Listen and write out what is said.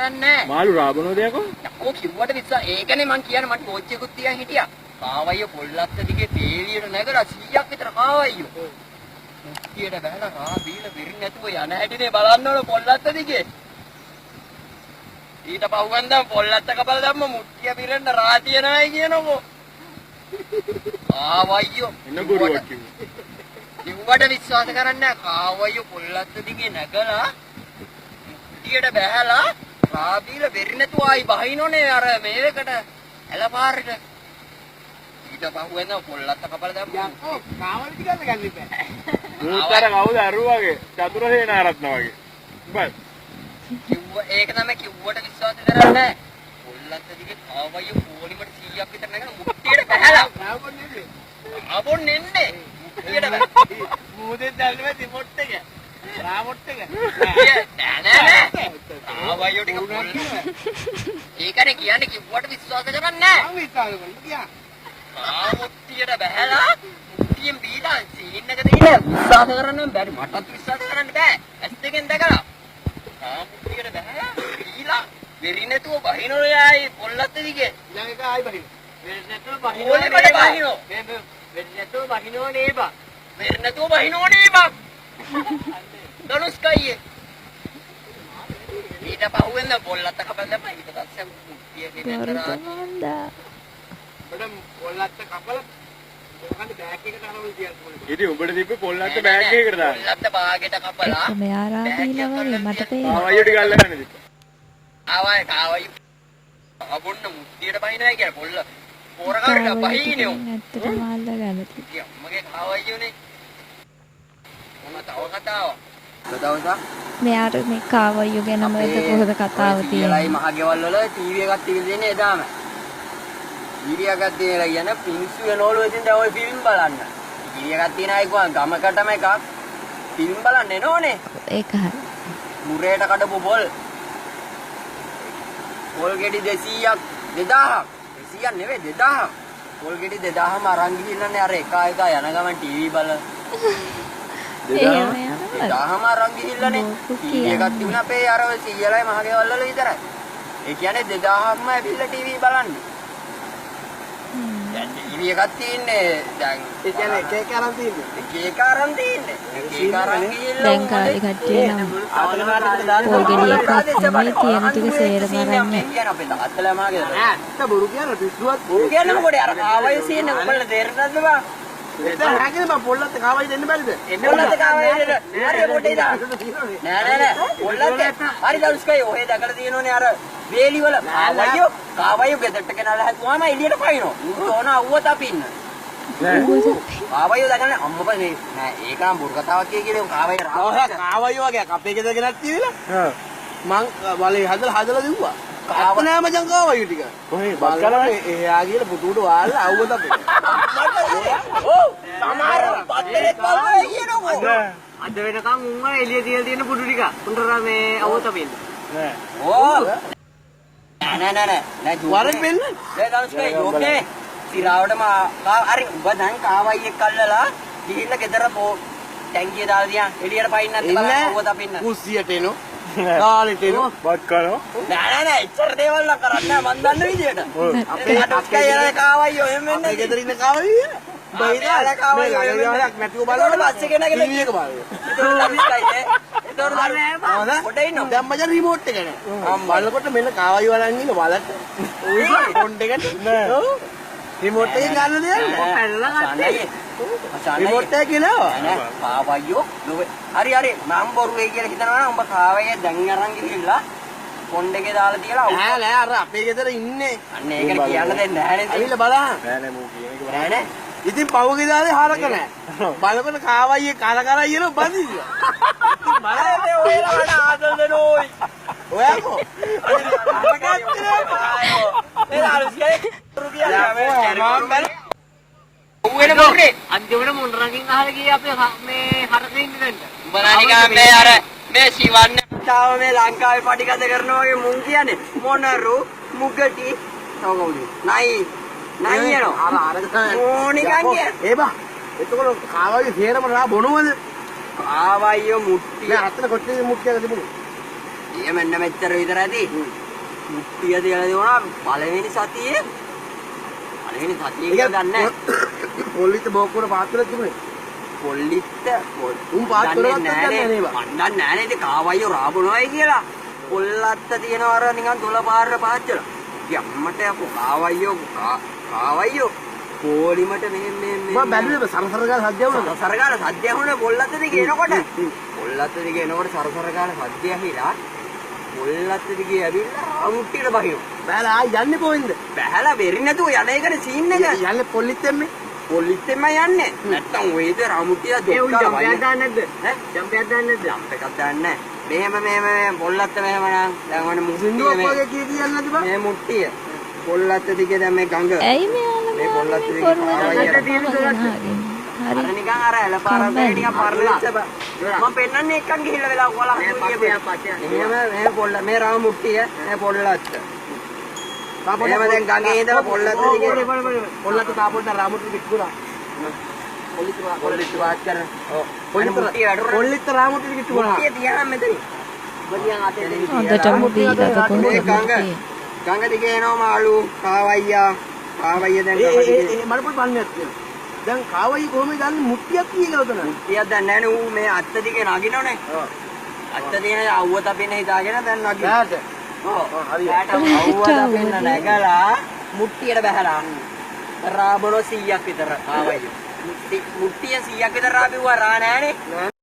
කරන්නේ නැහැ. මාළු රා බොනවද යකෝ? යකෝ කිව්වට විශ්වාස ඒකනේ මං කියන්නේ මට කෝච් එකකුත් තියන් හිටියා. කාවයියෝ පොල්ලත්ත දිගේ පේලියට නැගලා 100ක් විතර කාවයියෝ. මුට්ටියට බහලා රා බීලා වෙරි නැතුව යන හැටිනේ බලන්න ඕන පොල්ලත්ත දිගේ. ඊට පහුවෙන්දම පොල්ලත්ත කපලා දැම්ම මුට්ටිය පිරෙන්න රා තියනවයි කියනකෝ. කාවයියෝ එන්න බොරුවක් කිව්වා. කිව්වට විශ්වාස කරන්නේ නැහැ. කාවයියෝ පොල්ලත්ත දිගේ නැගලා මුට්ටියට බහැලා රා බීලා වෙරි නැතුව ආයි බහිනෝනේ අර මේ එකට ඇලපාරට. ඊට පහුවෙන්දම පොල්ලත්ත කපලා දැම්ම. යකෝ කාවලි ටික අල්ලගන්න එපා. මූත් අර කවුද අරු වගේ චතුරසේනාරත්න වගේ. බස්. කිව්ව ඒක තමයි කිව්වට විශ්වාස කරන්නේ නැහැ. පොල්ලත්ත දිගේ කාවයියෝ පොලිමට 100ක් විතර නැගලා මුට්ටියට බහැලා. රාබොන් නෙමෙයි. ආවොන් එන්නේ මුට්ටියට බහැලා. මූදෙන් දැල්ලේ රිමෝට් එක. රාමොට් එක. නෑ නෑ නෑ. කාවයියෝ ටික පොල් ඒකනේ කියන්නේ කිව්වට විශ්වාස කරන්නේ නැහැ. මං විශ්වාස කරනවා කියා. මුට්ටියට බහැලා මුට්ටියෙන් බීලා සීන් එක දෙන්න විශ්වාස කරන්න බැරි මටත් විශ්වාස කරන්න බෑ. ඇස් දෙකෙන් දැකලා. මුට්ටියට බහැලා බීලා වෙරි නැතුව බහිනෝනේ ආයේ පොල්ලත්ත දිගේ. ඊළඟ එක ආයි බහිනවා. වෙරි නැතුව බහිනෝ පොලිමට බහිනෝ. මේ මේ වෙරි නැතුව බහිනෝ නේ බා. වෙරි නැතුව බහිනෝනේ බං. දනුස්කයියේ. ඊට පහුවෙන්ද පොල්ලත්ත කපලා දැම්මා. ඊට පස්සේ මුට්ටිය බොරු ගෙනතර තමන්දා. උඹට පොල්ලත්ත කපලා මොකන්ද බෑග් එකට අරන් තියන්න ඕනේ. ඉතින් උඹට තිබ්බේ පොල්ලත්ත බෑග් එකකට දාන්න. පොල්ලත්ත බාගෙට කපලා එක්ක මෙයා රා බීලා වගේ මට පේනවා. කාවයියෝ ටික අල්ලගන්න තිබ්බා. ආවයි කාවයි අබොන්න මුට්ටියට බහිනවා කියන්නේ පොල්ල පොරකාරට කාවයියෝ බහින්නේ උන්. ටිකෙන් ඇත්තටම අල්ලගන්න තිබ්බා. ඉතින් අම්මගේ කාවයියෝනේ. මොන තව කතාවක්. දවසක් මෙයාට මේ කාවයියෝ ගැනම අපේ කොහොමද කතාව ඔය සීයලයි තියෙන්නේ. මහ ගෙවල් වල ටීවී එකක් තිබිලා තියෙන්නේ එදාම. ටීවී එකක් තියලා කියන පිංසු වෙනවලු ඉතින් දැන් ඔය ෆිල්ම් බලන්න. ටීවී එකක් තියන අය කිව්වා ගමකටම එකක් ෆිල්ම් බලන්න එනෝනේ. ඒක හරි. මුරේට කඩපු පොල් පොල් ගෙඩි 200ක් 2000ක් 200ක් නෙවෙයි 2000ක් පොල් ගෙඩි 2000ම අරන් ගිහිල්ලානේ අර එක එක යන ගමන් ටීවී බලන එහෙම යනවද? 2000ම අරන් ගිහිල්ලානේ බොරු ටීවී එකක් කියන්නේ. තිබුණා අපේ අර ඔය සීයලයි මහගෙවල් වල විතරයි. ඒ කියන්නේ 2000ක්ම ඇවිල්ලා ටීවී බලන්න. දැන් ටීවී එකක් තියෙන්නේ දැන් ඒ කියන්නේ එක එක අරන් තියෙන්නේ. එක එක අරන් තියෙන්නේ. එක එක අරන් ගිහිල්ලා දැන් කාලේ කට්ටිය නම් ආතල මාර්ගයට දාන්න පොල් ගෙඩි එකක් නෙමෙයි තියෙන ටික සේරම අරන් යන්නේ. කියන්නේ අපේ තාත්තලා මාගේ නෑ ඇත්ත බොරු කියන පිස්සුවත් බොරු කියන්නේ මොකද අර කාවයි සීන් එක උඹලා තේරෙන්නේ නැද්ද බං? එතන හැකිනේ බං පොල්ලත් කාවයි දෙන්න බැරිද? පොල්ලත් කාවයි දෙන්න. හරි පොඩේ දා. නෑ නෑ නෑ පොල්ලත් හරි දරුස්කයි ඔහෙ දැකලා තියෙනෝනේ අර වේලි වල කාවයියෝ කාවයියෝ ගෙදරට ගෙනලා හැදුවාම එළියට පයින්නෝ. උන් ඕන අවුව තපින්න. කාවයියෝ දැකලා අම්මපා මේ නෑ ඒක නම් බොරු කතාවක් කිය කියලා කාවයි ඔය කාවයි වගේ අපේ ගෙදර ගෙනත් තියවිලා මං බලේ හදලා හදලා දිව්වා. කාව නෑ මචං කාවයි ටික. කොහේ බත් කනවා? එහා ගිහලා පුටුවට වාලා අවුව තපින්න. ඔව් සමහර පත්තරෙත් බලනවා කියනකෝ. නෑ. අද වෙනකන් උන්ව එළිය තියලා තියෙන පුඩු ටික උන්ට මේ අවුව තපින්න. නෑ. ඕ නෑ නෑ නෑ නෑ වරෙන් වෙන්න. නෑ දනුස්කයි ඕකේ සිරාවටම හරි උඹ දැන් කාවයි එක්ක අල්ලලා ගිහිල්ලා ගෙදර පෝ ටැංකිය දාලා තියන් එළියට පයින් නැත්නම් බලන්න අවුව තපින්න. කුස්සියට එනෝ. කාලෙට එනෝ. බත් කනවා. නෑ නෑ නෑ එච්චර දේවල් නම් කරන්නේ නෑ මන් දන්න විදියට. අපේ දනුස්කයි අර කාවයි ඔහෙම වෙන්නේ අපේ ගෙදර ඉන්න කාවයි බයිලා බයිලා කාවයි ඔහෙම වෙන්නේ. නැතුව බලනවා. බස් එකේ නැගලා ටීවී එක බලනවා. ඒතකොට දනුස්කයි නේ. ඒතකොට පොඩ ඉන්නවා. දැන් මචං රිමෝට් එක නෑ. බලනකොට මෙන්න කාවයි බලන් ඉන්න වලට. ඔය ෆෝන් එකට. නෑ. ඔව්. රිමෝට් එකෙන් ගන්න දෙයක් නෑ. පැනලා ගත්තේ. රිමෝට් එක කියලා. නෑ කාවයියෝ ලොවේ හරි හරි මං බොරු වෙයි කියලා හිතනවා නම් උඹ කාවයිය දැන් අරන් ගිහිල්ලා ෆෝන් එකේ දාලා තියලා අවුව. නෑ නෑ අර අපේ ගෙදර ඉන්නේ. අන්න ඒකට කියන්න දෙන්නේ නෑ නේද? ඇවිල්ලා බලහන්. නෑ නෑ මූ කියන එක නෑ නෑ. ඉතින් පහුගිය දාලේ හරක නෑ. බලකොට කාවයියේ කර කර ඉන බඳිනවා. ඉතින් බලන්න අනේ ඔයලා මට ආදල් දෙනෝයි. ඔයා කෝ? ඌ වෙන බොරුනේ. අන්තිමට මොනරකින් අහලා ගියේ අපේ මේ හරක ඉන්න තැනට. උඹලා නිකන් මේ අර මේ ශිවන්න තාම මේ ලංකාවේ පඩි ගත කරනවා වගේ මුන් කියන්නේ මොනරු මුගටි තව කවුද? නයි නයි එනවා. අර අරක තමයි. ඕ නිකන් කිය. ඒ බා. එතකොට කාවයි සේරම රා බොනවද? කාවයියෝ මුට්ටි. නෑ අතන කොච්චර මුට්ටියක් තිබුණේ? මුට්ටිය මෙන්න මෙච්චර විතර ඇති. මුට්ටිය තියලා දුවනවා පළවෙනි සතියේ. පළවෙනි සතියේ කියලා දන්නේ නැහැ. පොල්ලිත් බෝක්කුවර පාත් වෙලා තිබුණේ. පොල්ලිත් උන් පාත් වෙලවත් දන්නේ නැහැ නේ බා. මන් දන්නේ නැහැ නේද කාවයියෝ රාබුණායි කියලා. පොල්ලත්ත තියෙනවා අර නිකන් දොළ පාරට පාත් වෙලා. ඉතින් අම්මට යකෝ කාවයියෝ කාවයියෝ පොලිමට මෙහෙම මෙහෙම මම බැලුවේ සරසර ගාලා සද්ද ඇහුණා. සරසර ගාලා සද්ද ඇහුණා පොල්ලත්ත දිගේ එනකොට. පොල්ලත්ත දිගේ එනකොට සරසර ගාලා සද්ද ඇහිලා පොල්ලත්ත දිගේ ඇවිල්ලා මුට්ටියට බහිනවා. බෑලා ආයි යන්නේ කොහෙන්ද? බැහැලා බෙරි නැතුව යන එකනේ සීන් එක. යන්නේ පොල්ලිත්තෙන් මේ. පොල්ලිත්තෙන්ම යන්නේ. නැත්තම් ඔය ඉතින් රාමුට්ටිය ඒ උන් දොක්කා ජම්පයක් වයින්. දාන්නේ නැද්ද? ඈ? ජම්පයක් දාන්නේ නැද්ද? ජම්ප් එකක් දාන්නේ නැහැ. මෙහෙම මෙහෙම මෙහෙම පොල්ලත්ත මෙහෙම නම් දැන් ඔන්න මුට්ටිය සින්දුවක් මේ වගේ කිය කියන්න නැති බා. මේ මුට්ටිය පොල්ලත්ත දිගේ දැන් මේ ගඟ ඇයි මෙයාලා මේ පොල්ලත් මේ දිගේ පොරුව කාවයියෝ. හරි අර නිකන් අර ඇල පාරක් වගේ නිකන් පරණ වෙච්ච බා. මම පෙන්නන්නේ එක්කන් ගිහිල්ලා වෙලා ඔයාලා මේ හම්බ පස්සෙන් පස්සෙන්. මෙහෙම මෙහෙම පොල්ල මේ රාම මුට්ටිය මේ පොල්ලත්ත. මෙහෙම දැන් ගඟේ ඉඳලා පොල්ලත්ත දිගේ පොල්ලත් තාපොල්ට රාමුට්ටි කිට්ටුලා. පොල්ලිත් පොල්ලිත් වාත් කරන. ඔව්. පොල්ලිත් මුට්ටිය වැටුණා. පොල්ලිත් රාමුට්ටි කිට්ටුලා. මුට්ටිය තියහම මෙතනින්. බදියන් අතේ දෙන්න. හොඳටම බීලාද මේ කොහොමද ගඟ ගඟ දිගේ එනවා මාළු කාවයියා කාවයියා දැන් ඒ ගඟ ඒ දිගේ ඒ මට පොඩි ප්‍රශ්නයක් තියෙනවා. දැන් කාවයි කොහොමද දන්නේ මුට්ටියක් කිය කියලා උතන? මුට්ටියක් දැන් නෑනේ ඌ මේ අත්ත දිගේ නගිනවනේ. ඔව්. අත්ත දිගේ අවුව තපින්න හිතාගෙන දැන් නගිනවා. බෑට. ඔව්. හරි. බෑට අවුව තපින්න නැගලා මුට්ටියට බැහැලා රා බොන 100ක් විතර කාවයියෝ. මුට්ටිය 100ක් විතර රා බිව්වා රා නෑනේ.